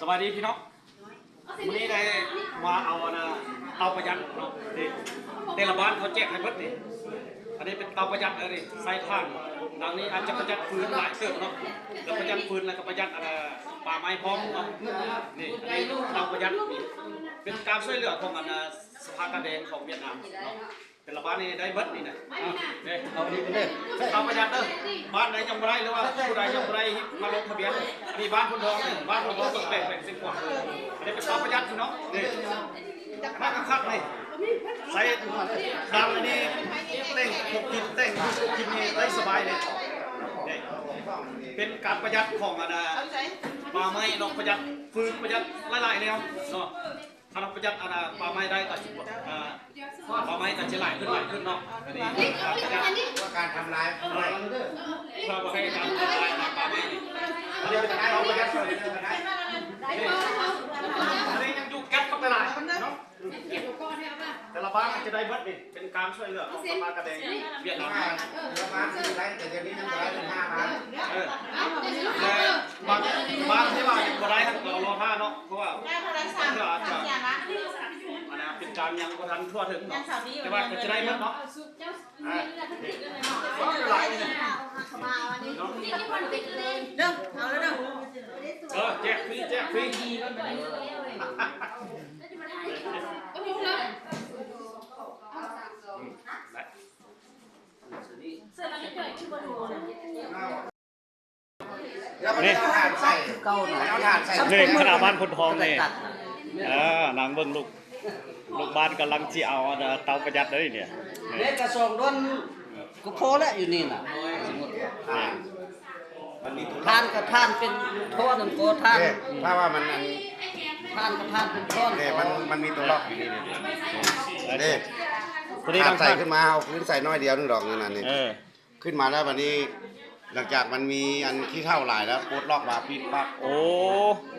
ສະບາຍດີພີ່ນ້ອງ ມື້ນີ້ໄດ້ມາເອົາອັນນ່າເຕົາປະຢັດເນາະ ນີ້ ແຕ່ລະບ້ານເຂົາແຈກໃຫ້ເບິດນີ້ ອັນນີ້ເປັນເຕົາປະຢັດເດີນີ້ ໃສ່ຖ່ານ ຫຼັງນີ້ອາດຈະປະຢັດຟືນຫຼາຍເຕີບເນາະ ແລ້ວປະຢັດຟືນ ແລ້ວກໍປະຢັດອັນນ່າປ່າໄມ້ພ້ອມເນາະ ນີ້ ອັນນີ້ເຕົາປະຢັດ ເປັນການຊ່ວຍເຫຼືອຂອງອັນນ່າສະພາກາແດງຂອງຫວຽດນາມເນາະ. ແຕ່ລະບ້ານນີ້ໄດ້ເບິດນີ້ນະ ເດ້ ເອົານີ້ເດີ ເອົາປະຢັດເດີ ບ້ານໃດຍັງບໍ່ໄດ້ ຫຼືວ່າຜູ້ໃດຍັງບໍ່ໄດ້ ມາລົງທະບຽນ ນີ້ບ້ານໂພນທອງເດີ ບ້ານໂພນທອງເບິ່ງແປງ ແປງເສັງກວາງ ອັນນີ້ເປັນເຕົາປະຢັດພີ່ນ້ອງ ນີ້ ມາຄັກໆ ນີ້ ໃສ່ດັງອັນນີ້ ແຕ່ງຄົບກິນ ແຕ່ງຄົບກິນນີ້ໄດ້ສະບາຍເລີຍ ນີ້ ເປັນການປະຢັດຂອງອັນນ່າປ່າໄມ້ເນາະ ປະຢັດຟືນ ປະຢັດຫຼາຍໆແນວເນາະ. ຄັນເຮົາປະຢັດອັນນ່າປ່າໄມ້ໄດ້ກໍຊິ ອ່າ ປ່າໄມ້ກໍຊິຫຼາຍຂຶ້ນ ຫຼາຍຂຶ້ນເນາະ ອັນນີ້ການປະຢັດ ວ່າການທຳລາຍ ເອີ ເພື່ອບໍ່ໃຫ້ການທຳລາຍປ່າໄມ້ນີ້ ອັນນີ້ເປັນເຕົາປະຢັດ ອັນນີ້ຍັງຢູ່ແກັບບັກຫຼາຍເນາະ ແຕ່ລະບ້ານຈະໄດ້ເບິດນີ້ ເປັນການຊ່ວຍເຫຼືອຂອງສະພາກາແດງຫວຽດນາມ ແຕ່ລະບ້ານຊິໄດ້ ແຕ່ດຽວນີ້ຍັງບໍ່ໄດ້ເປັນຫ້າພັນ ເອີ ແຕ່ບາງ ບາງທີ່ວ່າຍັງບໍ່ໄດ້ ກໍລໍຖ້າເນາະ ເພາະວ່າ ເພື່ອອາດຈະ ອັນນັ້ນເປັນການຍັງບໍ່ທັນທົ່ວເຖິງເນາະ ແຕ່ວ່າກໍຈະໄດ້ໝົດເນາະ ອ່າ ເດີ ເອົາແລ້ວເດີ ເອີ ແຈກຟຣີ ແຈກຟຣີ ອືມ ໄດ້ ນີ້ ນີ້ຄະນະບ້ານໂພນທອງນີ້ ເອີ ນັ່ງເບິ່ງລູກ ລູກບ້ານກຳລັງຊິເອົາອັນເຕົາປະຢັດເດ້ນີ້ ເດ້ກະສອງດວນກໍພໍແລ້ວຢູ່ນີ້ນະ ສົມມຸດວ່າ ມັນມີຕົວ ຖ່ານກໍຖ່ານເປັນ ທໍ່ນັ້ນກໍຖ່ານ ເດ້ ຖ້າວ່າມັນອັນ ຖ່ານກໍຖ່ານເປັນທໍ່ ເດ້ ມັນ ມັນມີຕົວລັອກຢູ່ນີ້ເດ້ ເດ້ ຕົວນີ້ ຖ້າໃສ່ຂຶ້ນມາ ເອົາຄືນໃສ່ໜ້ອຍດຽວໜຶ່ງດອກ ນັ້ນນີ້ ເອີ ຂຶ້ນມາແລ້ວບັດນີ້ ຫຼັງຈາກມັນມີອັນຂີ້ເຖົ້າຫຼາຍແລ້ວ ປົດລັອກມາປີດປັບ ໂອ້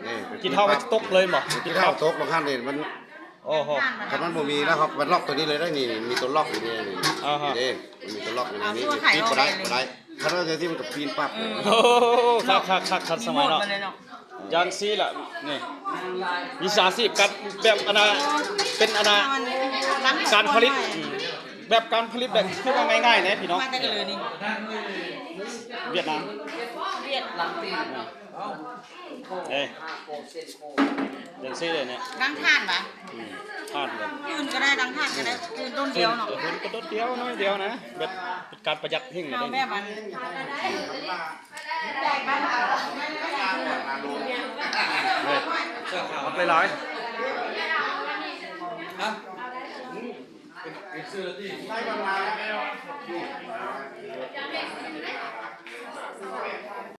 ນີ້ ຂີ້ເຖົ້າມັນຊິຕົກເລີຍບໍ່? ຂີ້ເຖົ້າຕົກບາງຄັ້ງນີ້ມັນ ໂອ້ໂຫ ຄັນມັນບໍ່ມີແລ້ວ ເຮົາມັນລັອກຕົວນີ້ເລີຍໄດ້ນີ້ ມີຕົວລັອກຢູ່ນີ້ ນີ້ ອ່າຮະ ເດ້ ມັນມີຕົວລັອກຢູ່ນີ້ ປີດບໍ່ໄດ້ ບໍ່ໄດ້ ຄັນວ່າຈັ່ງຊີ້ມັນກໍປີດປັບ ໂອ້ ຄັກໆໆ ທັນສະໄໝເນາະ ຈັ່ງຊີ້ລະ ນີ້ ວິຊາຊີບ ການແບບອັນນ່າ ເປັນອັນນ່າ ການຜະລິດ ອືມ ແບບການຜະລິດແບບຄືວ່າງ່າຍໆເດ້ພີ່ນ້ອງ ມາແຕ່ເລີຍນີ້ ຫວຽດນາມ ຫວຽດນາມ ເອີ ຈັ່ງຊີ້ເລີຍນີ້ ດັງຖ່ານຫວາ? ອືມ ຖ່ານແບບ ຟືນກໍໄດ້ ດັງຖ່ານກໍໄດ້ ຟືນຕົ້ນດຽວເນາະ ຟືນກໍຕົ້ນດຽວ ໜ້ອຍດຽວນະ ແບບເປັນການປະຢັດແຮງເນາະ ເອົາແບບອັນ ເອົາໄປຫຼາຍ ຮະ?